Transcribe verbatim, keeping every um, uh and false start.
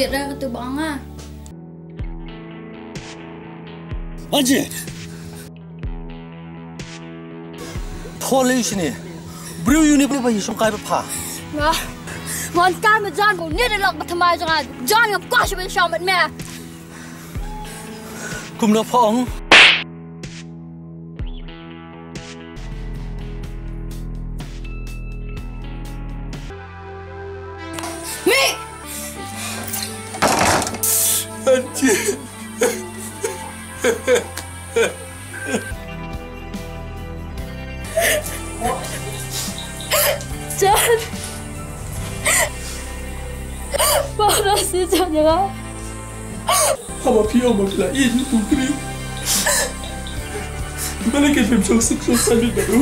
Ira katu ba nga. Anjit. Thole shini. Briew uni ba yishong kai ba pha. Nga. Ngan kai ma John ba ne da lok ba thamai jong nga. John nga kwah shi ba shong mat me. Kumno pha ong? Mi! Anjit. John. Para si John ya. Haba phi ong ba phi la ïeit ïa u briew. Balei phim shong suk shong saiñ bad u?